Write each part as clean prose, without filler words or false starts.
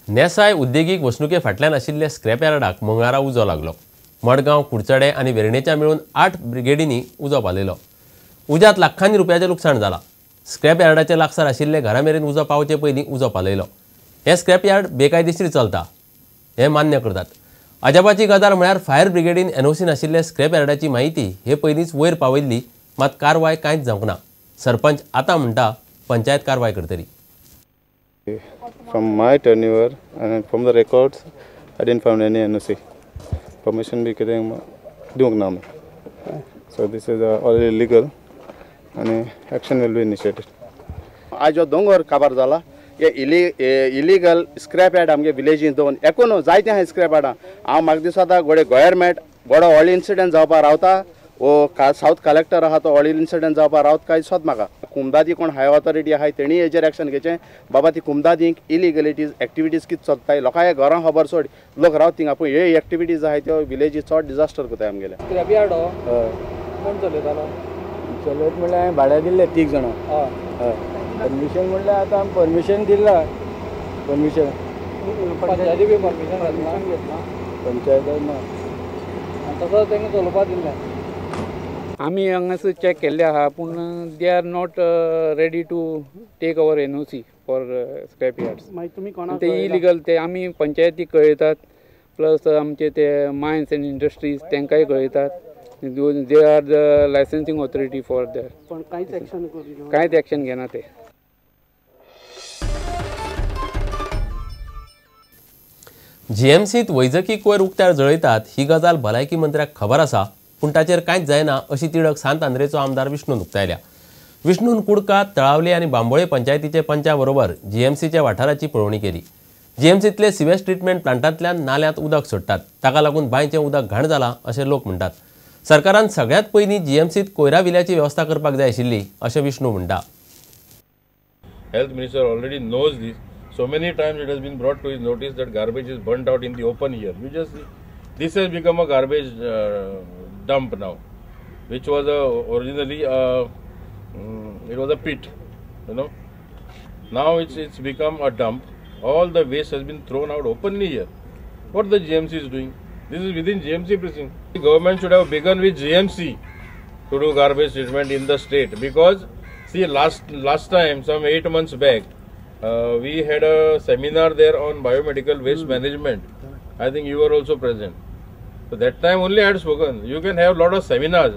नेसाय उद्देगीक वसणुके फाटल्यान आशिल्ले स्क्रॅप यार्डाक मंगळारा उजो लागलो. मडगांव, कुडचडे आनी वेर्णेच्या मेळून 8 ब्रिगेडींनी उजो पालयलो. उज्यांत लाखांनी रुपयाचें लुकसाण जालां. स्क्रॅप यार्डाचे लागसार आशिल्ले घरा मेरेन उजो पावचे पयलीं उजो पालयलो. हें स्क्रॅप यार्ड बेकायदेशीर चलता हें मान्य करतात. अजापाची गजाल म्हळ्यार फायर ब्रिगेडीन एनओसी नाशिल्ले स्क्रॅप यार्डाची म्हायती हे पयलींच वयर पावयल्ली, मात कारवाय कांयच जावंक ना. सरपंच आतां म्हणटा पंचायत कारवाय करतली. From my tenure and from the records, I didn't find any NOC. Permission be कितें दिवंक ना आमी. So this is all illegal and action will be initiated. आज जो दोंगर काबार जाला हे इलिगल स्क्रॅप यार्ड आमगे विलेजीन दवरून एकूण जायते आहा स्क्रॅप यार्डां. हांव म्हाका दिसता घोडे गव्हर्मेंट बरो व्हडलो इन्सिडंट जावपाक रावता वो सावथ कलेक्टर आहा तो व्हडलो इन्सिडंट जावपाक रावत काय दिसत म्हाका. कुमदादी कोण हाय ऑथॉरिटी आहाय तेणी हेजेर एक्शन घेवचें. बाबा ती कुमदादींक इलिगलिटीज एक्टिविटीज कितें चलताय लोकांक घरां खबर सोड लोक रावता थिंगा पूण हे एक्टिविटीज आहाय त्यो विलेजी चड डिजास्टर करताय आमगेले. स्क्रॅप यार्ड कोण चलयतालो? चलयत म्हणल्यार हांवें भाड्या दिल्ले 3 जाणां. हय, परमिशन म्हणल्यार आतां आमी परमिशन दिलां. परमिशन पंचायती बी परमिशन घेतला? पंचायत ना, तसो तांकां चलोवपाक दिल्लें. आमी हांगासर चॅक केल्ले आहा पूण they are not ready to take our NOC for scrap yards. ते इलिगल ते आमी पंचायतीक कळयतात, प्लस आमचे ते मायन्स एंड इंडस्ट्रीज तांकांय कळयतात. They are the licensing authority for the. पण कांयच एक्शन कांयच एक्शन घेना ते. जीएमसीत वैजकी कोयर उक्त्यार जळयतात ही गजाल भलायकी मंत्र्याक खबर आसा, पूण ताचेर कांयच जायना अशी तिडक सांत आंद्रेचो आमदार विष्णून उक्तायल्या. विष्णून कुडका, तळावले आनी बांबोळे पंचायतीचे पंचा बरोबर जीएमसीच्या वाठाराची पळोवणी केली. जीएमसीतले सिवेज ट्रिटमेंट प्लांटांतल्यान नाल्यांत उदक सोडटात, ताका लागून बांयचें उदक घाण जालां अशें लोक म्हणटात. सरकारान सगळ्यांत पयलीं जीएमसीत कोयरा विल्याची वेवस्था करपाक जाय आशिल्ली अशें विष्णू म्हणटा. Health minister already knows this. So many times it has been brought to his notice that garbage is burnt out in the open here. You just see, this has become a garbage dump now, which was originally it was a pit, you know. Now it's become a dump. All the waste has been thrown out openly here. What the GMC is doing? This is within GMC precinct. The government should have begun with GMC to do garbage treatment in the state, because see, last time, some 8 months back, we had a seminar there on biomedical waste management. I think you were also present. So that time only I had spoken. You can have lot of seminars,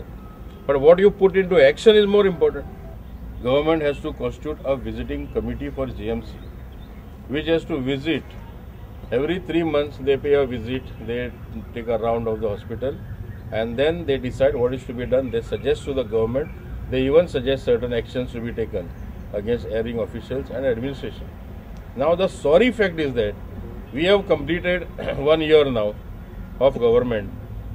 but what you put into action is more important. Government has to constitute a visiting committee for GMC, which has to visit every 3 months. They pay a visit, they take a round of the hospital, and then they decide what is to be done. They suggest to the government. They even suggest certain actions to be taken against erring officials and administration. Now the sorry fact is that we have completed 1 year now of government,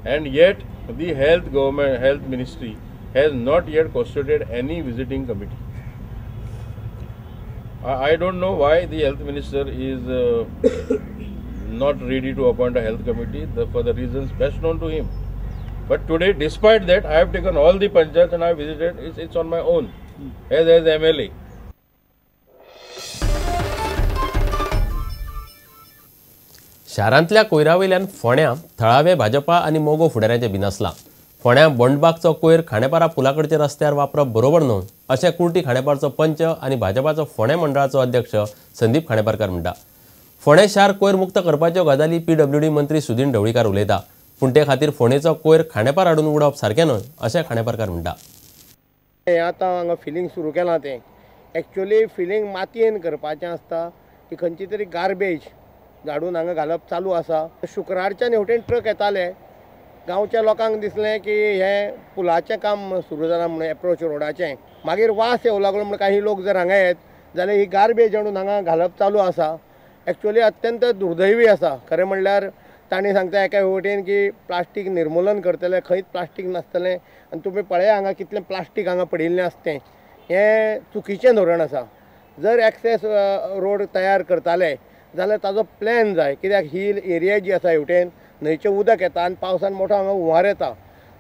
and yet the health ministry has not yet constituted any visiting committee. I don't know why the health minister is not ready to appoint a health committee, for the reasons best known to him. But today, despite that, I have taken all the panchayats and I have visited. It's on my own as MLA. शारांतल्या कोयरावयल्यान फोंड्या थळावे भाजपा आनी मोगो फुडाऱ्यांचें बिनसलां. फोंड्या बोंडबागचो कोयर खांडेपारा पुलाकडच्या रस्त्यार वापरप बरोबर न्हय अशें कुर्टी खांडेपारचो पंच आनी भाजपाचो फोंडें मंडळाचो अध्यक्ष संदीप खांडेपारकार म्हणटा. फोंडें शार कोयर मुक्त करपाच्यो गजाली पीडब्ल्यूडी मंत्री सुदिन ढवळीकार उलयता, पूण ते खातीर फोंडेचो कोयर खांडेपार हाडून उडोवप सारकें न्हय अशें खांडेपारकार म्हणटा. हें आतां हांगा फिलींग सुरू केलां तें एक्चुअली फिलींग मातयेन करपाचें आसता. ती खंयची तरी गार्बेज झाडून हांगा घालप चालू आसा. शुक्रारच्यान हेवटेन ट्रक येताले, गांवच्या लोकांक दिसलें की हें पुलाचें काम सुरू जालां म्हणून एप्रोच रोडाचें. मागीर वास येवं लागलो म्हणून काही लोक जर हांगा येत जाल्यार ही गार्बेज हाडून हांगा घालप चालू आसा. एक्चुअली अत्यंत दुर्दैवी आसा. खरें म्हणल्यार तांणी सांगता एका वटेन की प्लास्टीक निर्मूलन करतले, खंयच प्लास्टीक नासतलें, आनी तुमी पळया हांगा कितलें प्लास्टीक हांगा पडिल्लें आसा तें. हें चुकीचें धोरण आसा. जर एक्सेस रोड तयार करताले जाल्यार ताजो प्लॅन जाय, कित्याक ही एरिया जी आसा हेवटेन न्हंयचें उदक येता आनी पावसान मोठो हांगा हुंवार येता.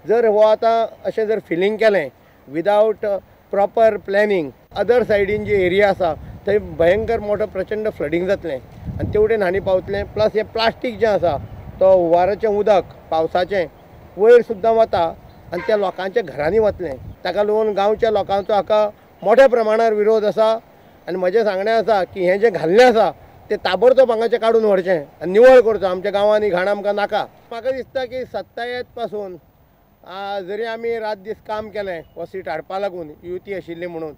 जर हो आतां अशें जर फिलींग केलें विदावट प्रॉपर प्लॅनिंग, अदर सायडीन जी एरिया आसा थंय भयंकर मोठो प्रचंड फ्लडींग जातलें. आनी तेवटेन हांणी पावतलें. प्लस हें प्लास्टीक जें आसा तो हुवाराचें उदक पावसाचें वयर सुद्दां वता आनी त्या लोकांच्या घरांनी वतलें. ताका लागून गांवच्या लोकांचो हाका मोठ्या प्रमाणार विरोध आसा आनी म्हजें सांगणें आसा की हें जें घाल्लें आसा तें ताबडतोब हांगाचें काडून व्हरचें आनी निवळ करचो. आमच्या गांवांनी घाण आमकां नाका. म्हाका दिसता की सत्ता येत पासून जरी आमी रात दीस काम केलें हो सीट हाडपा लागून युती आशिल्ली म्हणून,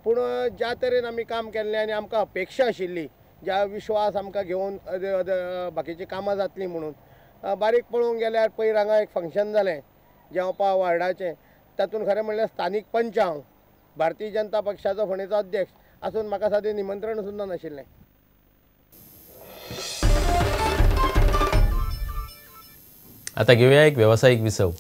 पूण ज्या तरेन आमी काम केल्लें आनी आमकां अपेक्षा आशिल्ली, ज्या विश्वास आमकां घेवन बाकीचीं कामां जातलीं म्हणून, बारीक पळोवंक गेल्यार पयर हांगा एक फंक्शन जालें जेवपा वार्डाचें, तातूंत खरें म्हणल्यार स्थानीक पंच हांव भारतीय जनता पक्षाचो फोंडेचो अध्यक्ष आसून म्हाका सादें निमंत्रण सुद्दां नाशिल्लें. आतां घेवया एक वेवसायीक विसव.